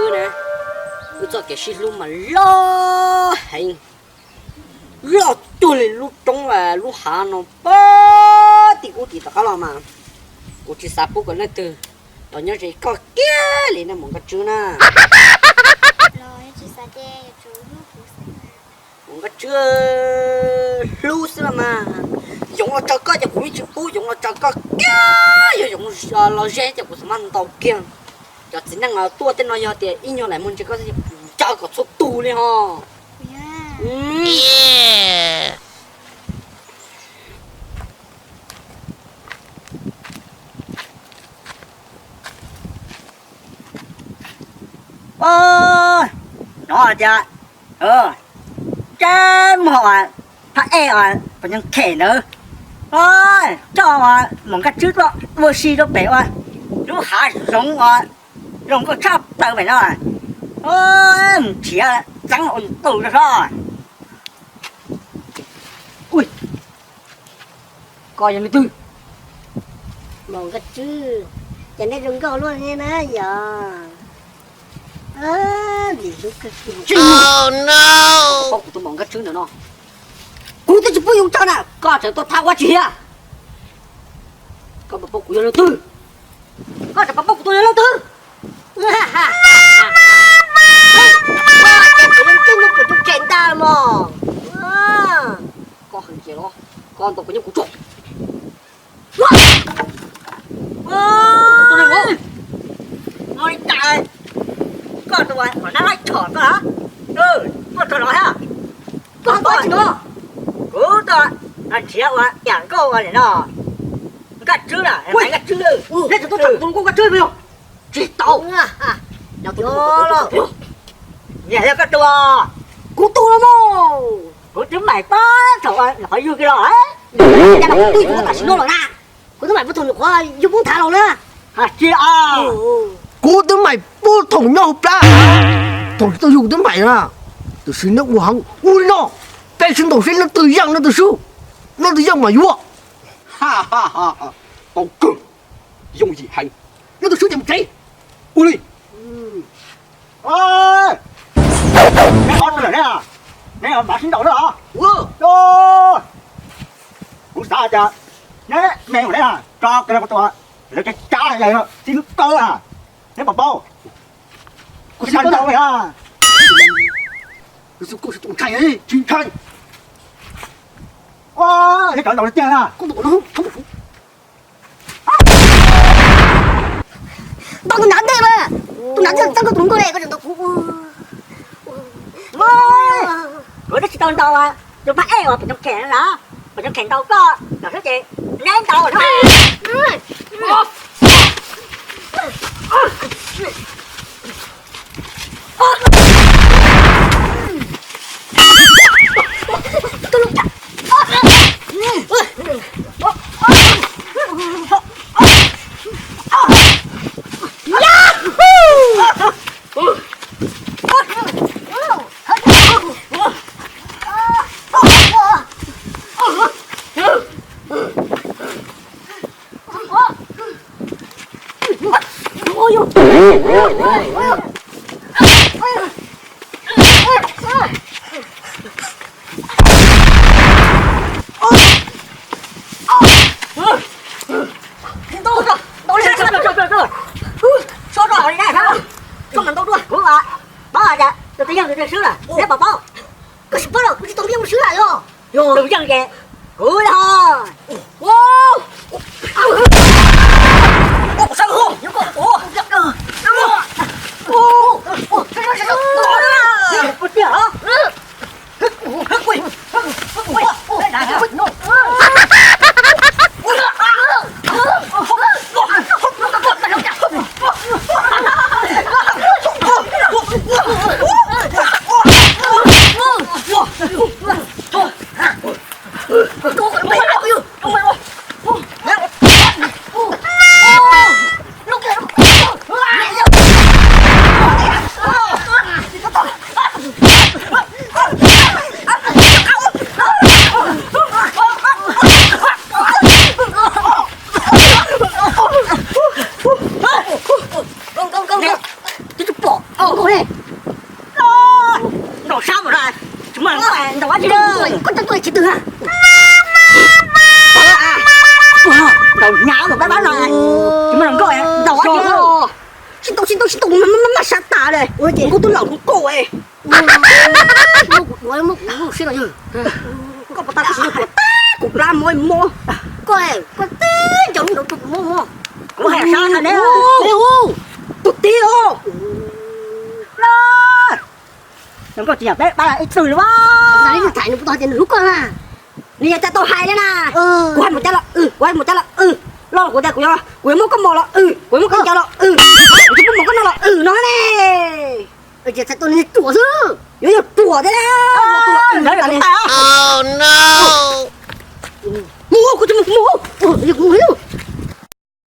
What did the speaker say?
Wb txoj kev sib hlub mas loj heev, loj cuag li lub roob lub hav no pab tim ub tim tom qab los mas. Kuv tsis xav pub kom leej twg los nyob ze koj kiag li na Muam Nkauj Tswb na. Muam Nkauj Tswb hlub xwb los mas. Yoov los tso koj ces kuv yeej tsis pub, yoov los tso koj kiag, yog yoov los ze ces kuv txhob maj ntaus kiag. Cov txiv neej tuaj tej no yog tias ib nyuag lam muag ntsia koj xwb ces kuv nco kom txhua tus li ho. Nov hais tias, tseb muag uas phab ej uas pos nyoog khem ntawd, coj Muam Nkauj Tswb tuaj ua si rau pem ua lub hav zoov uas zoo nkauj tshaj plaws pem no, mus nrhiav txeeb ua tus rau soj. Koj yog leej twg? Muam Nkauj Tswb, cas nej zoo nkauj luaj li na yog? Paub kuv tus Muam Nkauj Tswb ntawm no, kuv twb tsis pub yus tso na, koj tseem tuaj thab ua tsis hiab. Koj puas paub kuv yog leej twg? Koj tseem puas paub kuv tus yog leej twg? Koj ces kuv leej twg no kuv tus kheem ntag mog. Koj heev ces los koj ntaus kuv nyob kuv tso. Tus neeg ua, ua li cas koj tus uas nab laib tshom koj, tuaj txog no thiab? Koj tuaj tsis no, kuv tuaj nrhiav ua yam nkauj ua li no. Nkauj Tswb na, Nkauj Tswb, nej tseem tuaj txog kuv tus nkauj Tswb no. Tsis tau. Niam yog koj tus, kuv tus los mas. Kuv twb maim pab thaum nyuam qhuav yug kiag los, twb yuav tam sim no los na. Kuv twb maim pub thaum nyuam qhuav yug poob thav los na. Hais tsis, kuv twb maim pub thaum nyob hauv plab, thaum tsis tau yug kuv twb maim na. Tiam sis neb ua heev ua li no, peb sib ntaus seb leej twg yeej leej twg swb, leej twg yeej mas yuav. Paub kawg, yooj yim heev, leej twg swb ces mus tsev. Ua li. Neb ob tug lawm ne, neb mam sib ntaus na. Kuv xav tias neb me ua neb tso kiag tus lawv cov cab tib lub kaub na, neb puas paub? Kuv xav ntaus na. Tsis ntshai. Neb cov ntaus tiag na. Tau tus nav ntej mas, tus nav ntej txeeb koj tus hluas nkauj li koj tseem ntaus kuv. Kuv twb tsis tau ntaus tus phab ej uas pom cov khem na, pom cov khem ntaus koj los xwb ces neb ntaus. Paub hais tias tus twg yeej tus twg swb lawm, neb puas paub? Koj tsis paub los kuv tsis tau yeej swb lawm yog. Tus yeej ces kuv yog. Hnyav mus pab pab no, tsis muaj hluas nkauj ntaus. Sib ntaus sib ntaus sib ntaus, maj sab tas li. Kuv twb laus kuv kauj. Koj puas tas kuv siv kuv plab mob mob. Koj, koj tib ncaus ntaus kuv mob mob. Kuv hais sab tas ne. Tus tib os. Hluas nkauj tsis yam peb pab ib txwm li as. Tham nws puas tau tias nws hlub koj na. Nws yog cas tau hais li na. Kuv hais mus cas los, kuv hais mus cas los, los kuv tias kuv yuav, kuv yuav muab koj mos los.